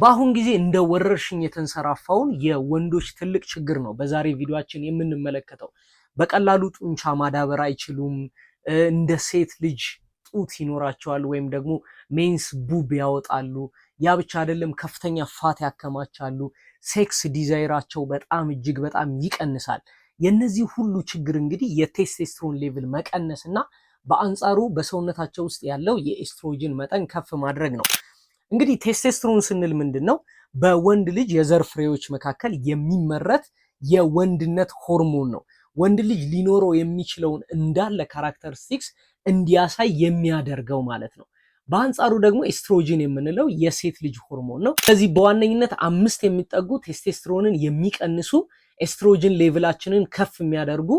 በአሁን ጊዜ እንደ ወረርሽኝ የተንሰራፋውን የወንዶች ትልቅ ችግር ነው በዛሬ ቪዲዮአችን የምንመለከተው። በቀላሉ ጡንቻ ማዳበር አይችሉም። እንደ ሴት ልጅ ጡት ይኖራቸዋል ወይም ደግሞ men's boob ያወጣሉ። ያ ብቻ አይደለም፣ ከፍተኛ fat ያከማቻሉ። Sex desire ኣቸው በጣም እጅግ በጣም ይቀንሳል። የነዚህ ሁሉ ችግር እንግዲህ የ testosterone level መቀነስ እና በአንጻሩ በሰውነታቸው ውስጥ ያለው የኤስትሮጅን መጠን ከፍ ማድረግ ነው። እንግዲህ ቴስቴስትሮን ስንል ምንድን ነው? በወንድ ልጅ የዘር ፍሬዎች መካከል የሚመረት የወንድነት ሆርሞን ነው። ወንድ ልጅ ሊኖረው የሚችለውን እንዳለ characteristics እንዲያሳይ የሚያደርገው ማለት ነው። በአንጻሩ ደግሞ ኤስትሮጅን የምንለው የሴት ልጅ ሆርሞን ነው። ስለዚህ በዋነኝነት አምስት የሚጠጉ ቴስቴስትሮንን የሚቀንሱ፣ estrogen level ኣችንን ከፍ የሚያደርጉ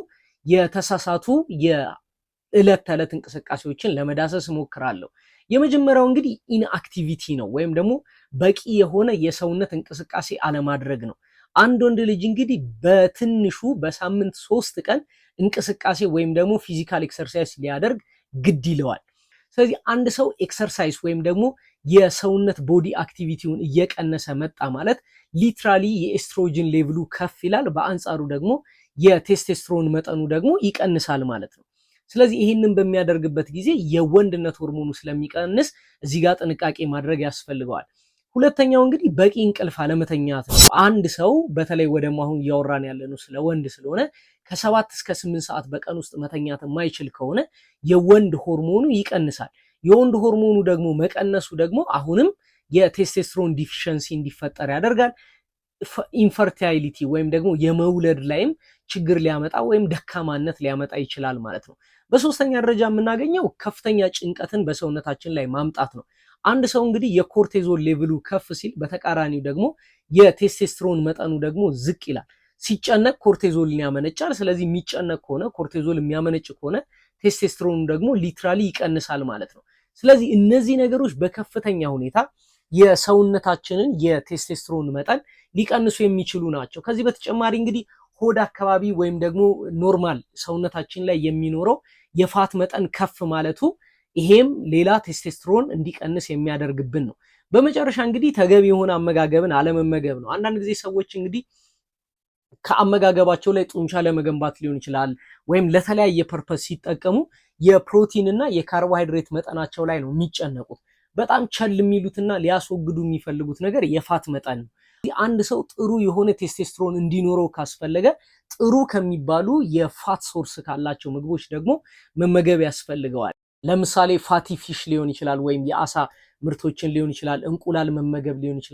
የተሳሳቱ የዕለት ተዕለት እንቅስቃሴዎችን ለመዳሰስ እሞክራለሁ። የመጀመሪያው እንግዲህ inactivity ነው፣ ወይም ደግሞ በቂ የሆነ የሰውነት እንቅስቃሴ አለማድረግ ነው። አንድ ወንድ ልጅ እንግዲህ በትንሹ በሳምንት 3 ቀን እንቅስቃሴ ወይም ደግሞ physical exercise ሊያደርግ ግድ ይለዋል። ስለዚህ አንድ ሰው exercise ወይም ደግሞ የሰውነት body activity ውን እየቀነሰ መጣ ማለት literally የ estrogen level ኡ ከፍ ይላል፣ በአንጻሩ ደግሞ የቴስቴስትሮን መጠኑ ደግሞ ይቀንሳል ማለት ነው። ስለዚህ ይህንን በሚያደርግበት ጊዜ የወንድነት ሆርሞኑ ስለሚቀንስ እዚህ ጋር ጥንቃቄ ማድረግ ያስፈልገዋል። ሁለተኛው እንግዲህ በቂ እንቅልፍ አለመተኛት ነው። አንድ ሰው በተለይ ወደ አሁን እያወራን ያለነው ስለ ወንድ ስለሆነ ከ7 እስከ 8 ሰዓት በቀን ውስጥ መተኛት የማይችል ከሆነ የወንድ ሆርሞኑ ይቀንሳል። የወንድ ሆርሞኑ ደግሞ መቀነሱ ደግሞ አሁንም የ testosterone deficiency እንዲፈጠር ያደርጋል። Infertility ወይም ደግሞ የመውለድ ላይም ችግር ሊያመጣ ወይም ደካማነት ሊያመጣ ይችላል ማለት ነው። በሶስተኛ ደረጃ የምናገኘው ከፍተኛ ጭንቀትን በሰውነታችን ላይ ማምጣት ነው። አንድ ሰው እንግዲህ የ cortisol level ኡ ከፍ ሲል በተቃራኒው ደግሞ የቴስቴስትሮን መጠኑ ደግሞ ዝቅ ይላል። ሲጨነቅ cortisol ን ያመነጫል። ስለዚህ የሚጨነቅ ከሆነ፣ cortisol የሚያመነጭ ከሆነ ቴስቴስትሮኑ ደግሞ literally ይቀንሳል ማለት ነው። ስለዚህ እነዚህ ነገሮች በከፍተኛ ሁኔታ የሰውነታችንን የቴስቴስትሮን መጠን ሊቀንሱ የሚችሉ ናቸው። ከዚህ በተጨማሪ እንግዲህ ሆድ አካባቢ ወይም ደግሞ normal ሰውነታችን ላይ የሚኖረው የ fat መጠን ከፍ ማለቱ ይሄም ሌላ ቴስቴስትሮን እንዲቀንስ የሚያደርግብን ነው። በመጨረሻ እንግዲህ ተገቢ የሆነ አመጋገብን አለመመገብ ነው። አንዳንድ ጊዜ ሰዎች እንግዲህ ከአመጋገባቸው ላይ ጡንቻ ለመገንባት ሊሆን ይችላል ወይም ለተለያየ purpose ሲጠቀሙ የፕሮቲን እና የካርቦሃይድሬት መጠናቸው ላይ ነው የሚጨነቁት። በጣም ቸል የሚሉትና ሊያስወግዱ የሚፈልጉት ነገር የ fat መጠን ነው። አንድ ሰው ጥሩ የሆነ ቴስቴስትሮን እንዲኖረው ካስፈለገ ጥሩ ከሚባሉ የ fat source ካላቸው ምግቦች ደግሞ መመገብ ያስፈልገዋል። ለምሳሌ fatty fish ሊሆን ይችላል፣ ወይም የአሳ ምርቶችን ሊሆን ይችላል፣ እንቁላል መመገብ ሊሆን ይችላል።